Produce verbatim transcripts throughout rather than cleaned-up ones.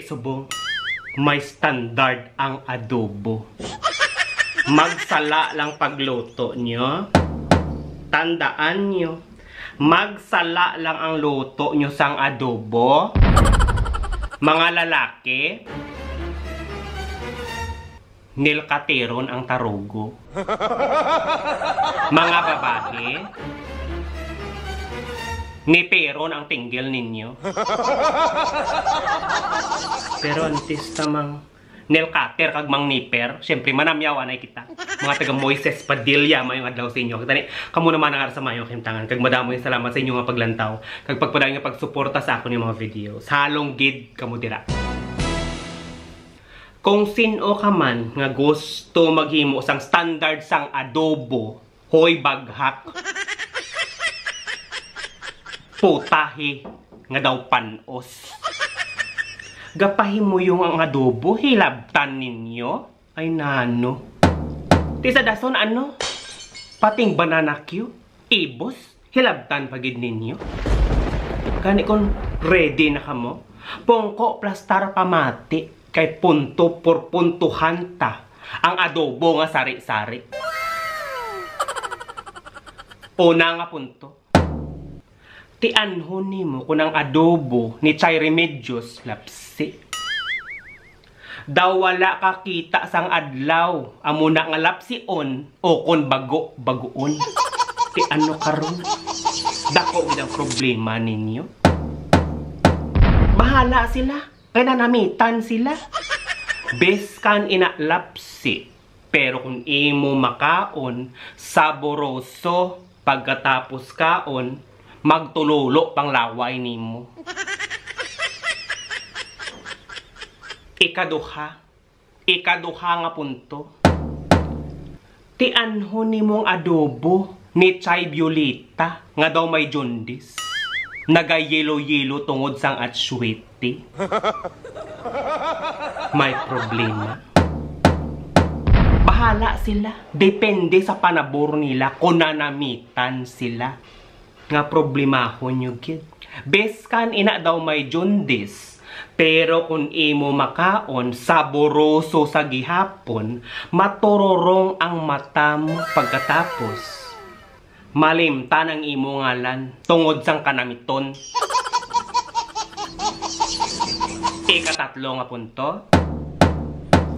Subong, may standard ang adobo. Magsala lang pagluto nyo. Tandaan nyo, magsala lang ang luto nyo sang adobo. Mga lalaki, nilkateron ang tarugo. Mga babae, niperon ang tinggil ninyo. Pero antes ta mang nail cutter kag mang nipper, syempre, manamyaw anay kita. Mga taga Moises Padilla, mayong adlaw sa inyo. Kita ni, kamo naman ang ara sa mayong kahimtangan. Kag madamo yung salamat sa inyo nga paglantaw. Kag pagpadayon nga pagsuporta sa akon yung mga videos. Halong gid kamo dira. Kung sin-o ka man nga gusto maghimo sang standard sang adobo, hoy baghak. Putahi nga daw panos. Gapahimuyong ang adobo, hilabtan ninyo? Ay nano. Ti sa dason ano? Pating banana cue? Ibos? Hilabtan pa gid ninyo? Gani kon ready na kamo, pungko plastar pamati kay punto por puntuhan ta ang adobo nga sari-sari. Una nga punto, tianhon nimo kon ang adobo ni Chay Remedios lapsi. Daw wala ka kita sang adlaw, amo na nga lapsion o kon bago, baguon. Ti ano karon? Dako gid ang problema ninyo. Bahala sila, kay nanamitan sila. Biskan ina lapsi, pero kung imo makaon, saboroso, pagkatapos kaon, magtulolo pang laway nimo. Ikaduha, ikaduha nga punto. Tianhon nimong adobo ni Chay Violeta nga daw may jaundice. Nagayelo-yelo tungod sang atswete. May problema. Bahala sila. Depende sa panabor nila kung nanamitan sila. Nga problemahon nyo gid. Biskan ina daw may jaundice, pero kung imo makaon, saboroso sa gihapon, matururong ang mata mo pagkatapos. Malimtan ang imo ngalan tungod sang kanamiton. Ikatatlo nga punto,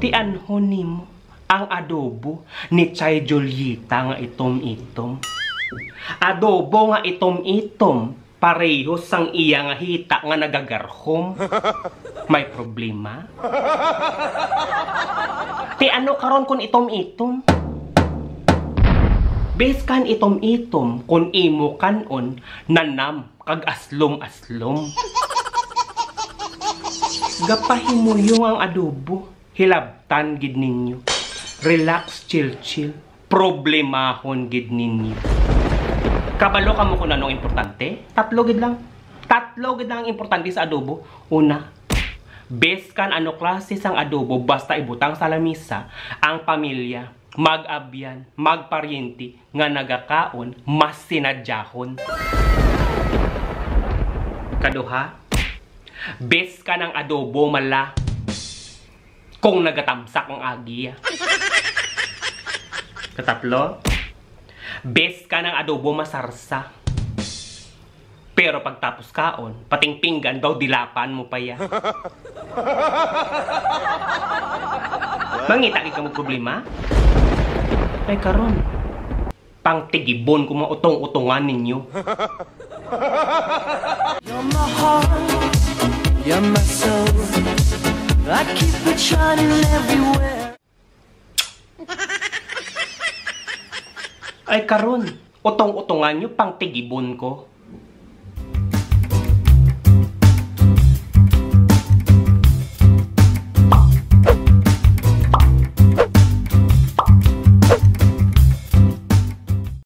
tianhon nimo ang adobo ni Chay Julieta nga itom-itom. Adobo nga itom-itom, parehos sang iya nga hita nga nagagarhom. May problema? Ti ano karon kun itom-itom? Biskan itom-itom, kun imo kan-on, nanam kag aslom-aslom. Gapahimuyong ang adobo. Hilabtan gid ninyo. Relax, chill, chill. Problemahon gid ninyo. Kabalo kamo kung anong importante? Tatlo gid lang. Tatlo gid lang ang importante sa adobo. Una, biskan ano klase sang adobo, basta ibutang sa lamisa, ang pamilya, mag-abyan, magparyente nga nagakaon, mas sinadyahon. Kaduha, biskan ang adobo mala kung nagatamsak ang agi. Katatlo, biskan ang adobo masarsa. Pero pagtapos kaon, pating pinggan daw dilapan mo pa ya. Mangita gid kamo problema? Ay karon, pangtigibon ko mga utong-utongan ninyo. You're my heart, you're my soul. I keep it shining everywhere. Ay karon, utong-utongan nyo, pangtigibon ko.